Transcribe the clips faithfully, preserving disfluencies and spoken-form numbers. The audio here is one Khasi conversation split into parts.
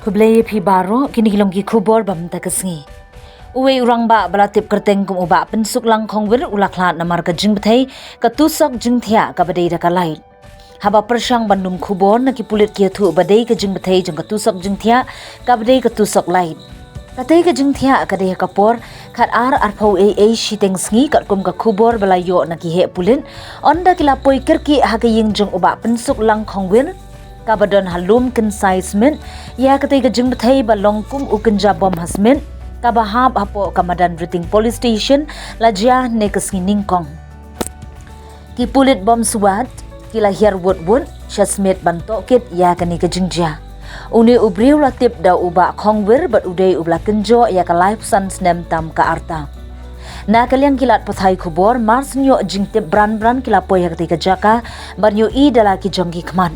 Khublei ïa phi baroh, kine ki long ki khubor ba mynta ka sngi. Uwei u rangbah ba la tip kyrteng kum u Bah Pynsuklang Khongwir u la khlad namar ka jingbthei ka tusok jingthiah kaba dei da ka light. Haba pyrshang ban lum khubor na ki pulit ki ïathuh ba dei ka jingbthei jong ka tusok jingthiah kaba dei ka tusok light. Katei ka jingthiah ka dei ha ka por khat ar arphew ei ei shiteng sngi katkum ka khubor ba la ïoh na ki heh pulit. Ynda ki la poi kyrkieh ha ka ïing jong u Bah Pynsuklang Khongwir kaba don ha Lum Kynsai Smit, ïa katei ka jingbthei ba long kum u kynja bom ha Smit kaba hap hapoh ka madan Riting Police Station la jia hynne ka sngi nyngkong. Ki pulit bym suwat ki la hiar wut wut sha Smit ban tohkit ïa kane ka jingjia. Une u briew la tip da u Bah Khongwir bad u dei u ba la kynjoh ïa ka laiphew san snem tam ka rta. Na ka liang ki lad pathai khubor, mar shu ïoh jingtip bran bran ki la poi ha katei ka jaka ban ïohi da la ki jong ki khmat.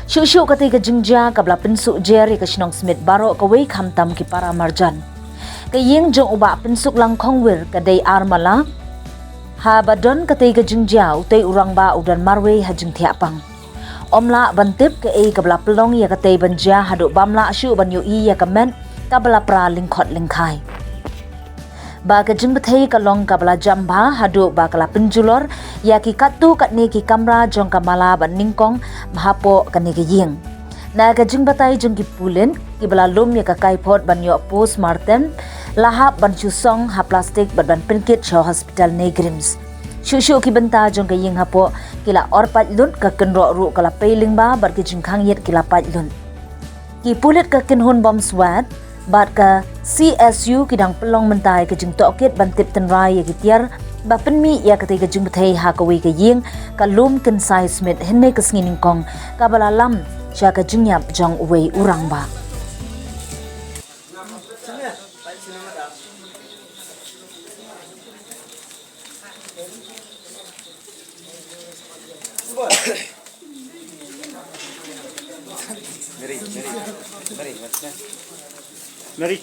Shuh shuh katei ka jingjia kaba la pynsuh jer ïa ka shnong Smit baroh kawei khamtam ki para marjan. Ka ïing jong u Bah Pynsuklang Khongwir ka dei ar mala. Haba don katei ka jingjia, utei u rangbah u don marwei ha jingthiah pang. Ym lah ban tip kaei kaba la pynlong ïa katei ban jia haduh bym lah shuh ban ïohi ïa ka met kaba la pra lyngkhot lyngkhai. Ba ka jingbthei ka long kaba la jam bha haduh ba ka la pynjulor ïa ki katto katne ki kamra jong ka mala bad nyngkong hapoh kane ka ïing. Na ka jingbatai jong ki pulit, kiba la lum ïa ka kaiphod ban ïoh postmortem la hap ban shu song ha plastik bad ban pynkit sha hospital NEIGRIHMS. Shuh shuh ki bynta jong ka ïing hapoh ki la or pait lut, ka kynroh ruh ka la pei lyngba bad ki jingkhang ïit ki la pait lut. Ki pulit ka kynhun bym suwat bad ka C S U ki dang pynlong mynta ïa ka jingtohkit ban tip tynrai ïa ki tiar ba pynmih ïa katei ka jingbthei ha kawei ka ïing ka Lum Kynsai Smit hynne ka sngi nyngkong kaba la lam sha ka jingïap jong uwei u rangbah. Mary, Mary, Mary, what's that? Mary.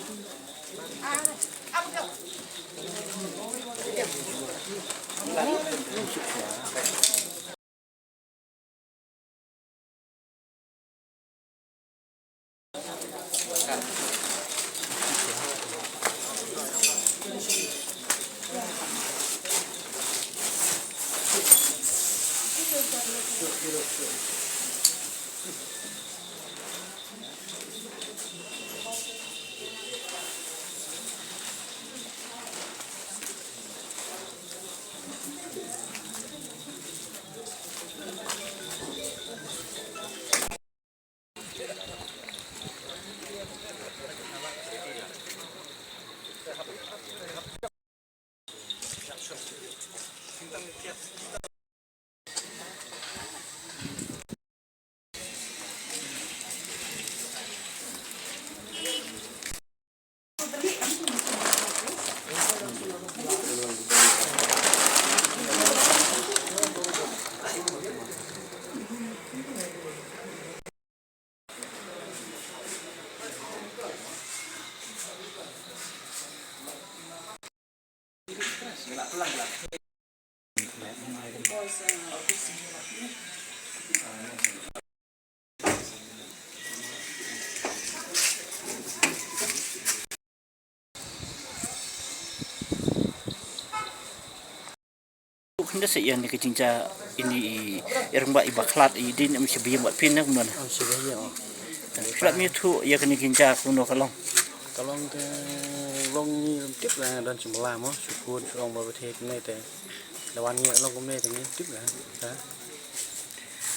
Khnang da sa ïa kane ka jingjia ine i rangbah i ba khlad i dei ne em sha biang wat phin na kumno na. Em sha biang, oh. Khlad mi thu ïa kane ka jingjia kumno ka long. Ka long te long ngi lam tip la don sha mala mo, shu khun shu ong ba ba the kumne te. Da wan ngi long kumne te ngi tip la. Ha.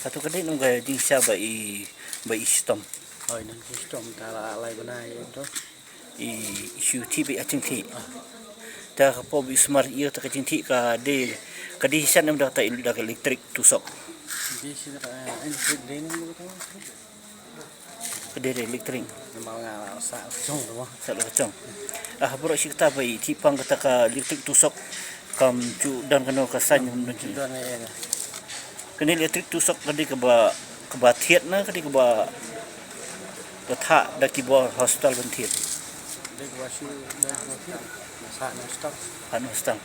Ka tu ka dei nong ka jingjia ba i ba i stom. Oi nong i stom ta la lai bana i to. I shu thih beit ha jingthih. Ta ka por ba i sumar ïa ta ka jingthih ka dei ka dei shan em da ta da ka electric tusok. Dei shan ka electric dei nong ka. Ka dei electric. Namar nga la sa chong tu. Sa la chong. Ah, bro shi kata ba i thih pang kata ka electric tusok kam ju don kano ka sign kam don ju. Don eh. Kane electric tusok ka dei kaba kaba thied na ka dei kaba ka thah da ki bor hospital ban thied. Dei kaba shu da kaba thied. Sa na hospital. Sa na hospital.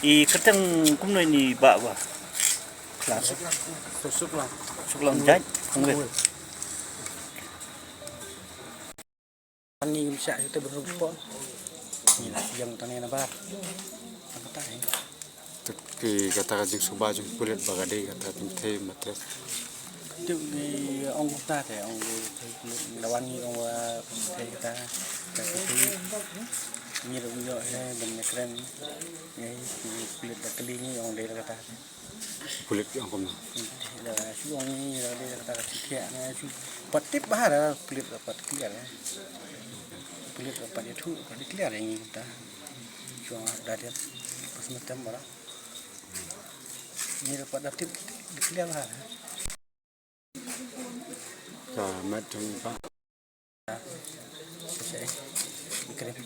I kyrteng kumno ini ba ba. Klas. Suk lang. Suk lang jait. Kongwe. Ni ngim shah ïa te ba ruh pon. Ni la ïeng tang ne na bar. Kata hi. Te ki kata ka jingsuba jong pulit ba ka dei kata pynthei matres. Te ngi ong kumta te ong ki pulit da wan ngi ong wa pynthei kata. Ka pynthei. Ngi ruh ngi ïoh he ban ïa kren. Ngi ki pulit da kylli ngi ong dei la kata. Pulit ki ong kumno? Da shu ong ngi da dei kata ka jingkhiah na shu pat tip bha da pulit da pat clear. Pulit da pat ïathuh pat clear ngi kata. Shu ong da dei pas ma tem bara. Ngi da pat da tip clear bha. Ka met jong i pa. Krim.